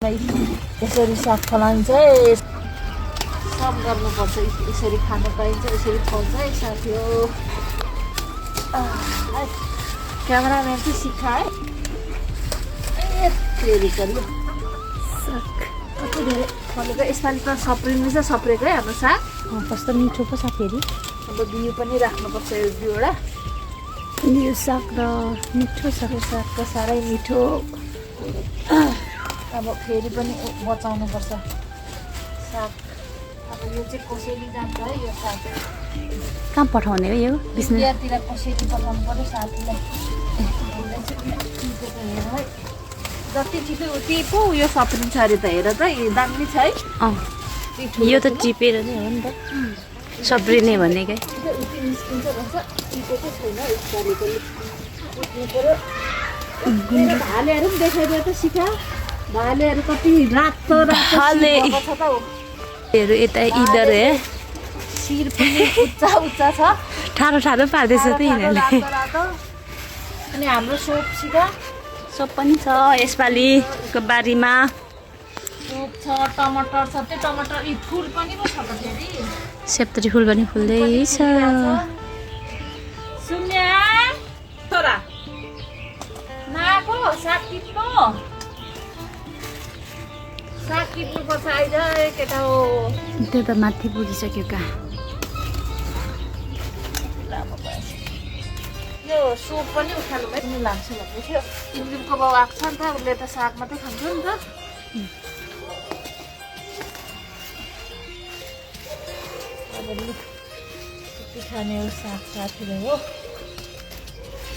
यसरी साग फलाइन्छ सब गर्नुपर्छ यसरी खान पाइन्छ यसरी फल्छ है साथी हो क्यामेराम्यान चाहिँ सिकाए फेरि गर्नु साग कति धेरै फलेको यसपालि त सप्रिनु चाहिँ सप्रेको है हाम्रो साग कस्तो मिठो पो छ फेरि अब बिउ पनि राख्नुपर्छ एक दुईवटा यो साग र मिठो छ यो साग त साह्रै मिठो अब फेरि पनि बचाउनुपर्छ साग अब यो चाहिँ कसैले जान्छ है यो साग कहाँ पठाउने हो यो बिहातिर कसैले पठाउनु पर्यो साथीलाई हेर है जति टिप्यो उति पो उयो सप्रिन्छ अरे त हेर त दामी छ है यो त टिपेर नै हो नि त सप्रिने भनेकै उति निस्किन्छ भन्छ टिपेको छैन यसपालि पनि उठ्नु पर्यो भालेहरू पनि देखाइदियो त सिका भालेहरू कति रातो रातो छ त यता इधर हे शिर पनि उच्चा उच्चा छ ठाडो ठाडो पार्दैछ त यिनीहरूले रातो अनि हाम्रो सोपसिका सब पनि छ यसपालिको बारीमा सोप छ टमाटर छ त्यो टमाटर फुल पनि पो छ त फेरि सेप्तरी फुल पनि फुल्दैछ सुन्या छोरा नाको साग टिप्नु साग टिप्नुपर्छ आइज केटा हो त्यो त माथि पुगिसक्यो कहाँ यो सोप पनि उखाल्नु पनि लान्छु भन्दै थियो इन्द्रिमको बाउ आएको छ नि त उसले त साग मात्रै खान्छ नि त अब कति खाने हो साग साथीले हो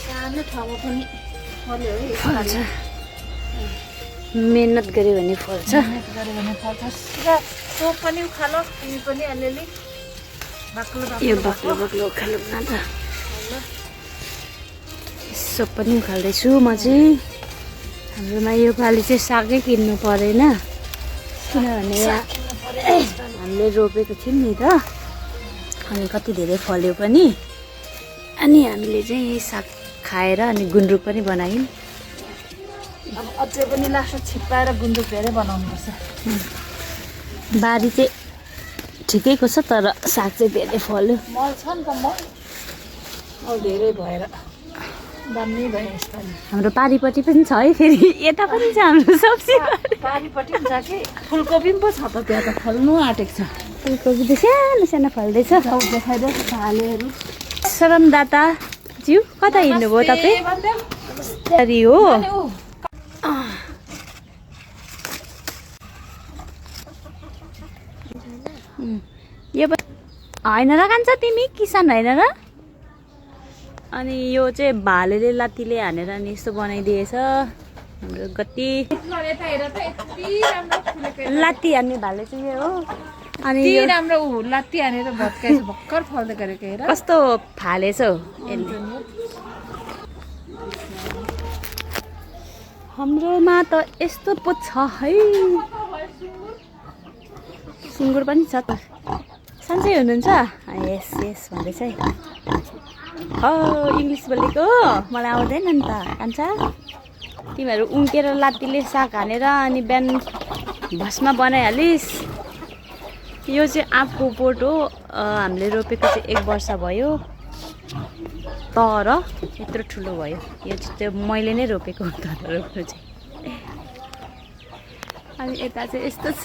सानो ठाउँमा पनि फल्यो है फल्छ मेहनत गऱ्यो भने फल्छ मेहनत गऱ्यो भने फल्छ सोप पनि उखालो तिमी पनि अलिअलि बाक्लो यो बाक्लो बाक्लो उखाल्नु न त सब पनि उखाल्दैछु म चाहिँ हाम्रोमा यो पालि चाहिँ सागै किन्नु परेन किनभने हामीले रोपेको थियौँ नि त अनि कति धेरै फल्यो पनि अनि हामीले चाहिँ साग खाएर अनि गुन्द्रुक पनि बनायौँ अब अझै पनि लास्ट छिप्पाएर गुन्द्रुक धेरै बनाउनुपर्छ बारी चाहिँ ठिकैको छ तर साग चाहिँ धेरै फल्यो मल छ नि त मल अब धेरै भएर दामी भयो यसपालि हाम्रो पारिपट्टि पनि छ है फेरि यता पनि छ हाम्रो सब्जी पारिपट्टि पनि छ कि फुलकोपी पनि पो छ त त्यहाँ त फल्नु आँटेको छ फुलकोपी त सानो सानो फल्दैछ देखाइदिएको छ भालेहरू सरम दाता ज्यू कता हिँड्नुभयो तपाईँ हो यो होइन र कान्छ तिमी किसान होइन र अनि यो चाहिँ भालेले लात्तीले हानेर अनि यस्तो बनाइदिएछ हाम्रो कति लात्ती हान्ने भाले चाहिँ यो हो अनि यो राम्रो लात्ती हानेर भत्काएछ भर्खर फल्दै गरेको हेर कस्तो फालेछ हौ यसले हाम्रोमा त यस्तो पो छ है सुँगुर पनि छ त सन्चै हुनुहुन्छ यस यस भन्दैछ है इङ्ग्लिस बोलेको मलाई आउँदैन नि त कान्छा तिमीहरू उम्केर लात्तीले साग हानेर अनि बिहान भस्मा बनाइहालिस् यो चाहिँ आँपको बोट हो हामीले रोपेको चाहिँ 1 वर्ष भयो तर यत्रो ठुलो भयो यो चाहिँ त्यो मैले नै रोपेको तर रोप्नु चाहिँ अनि यता चाहिँ यस्तो छ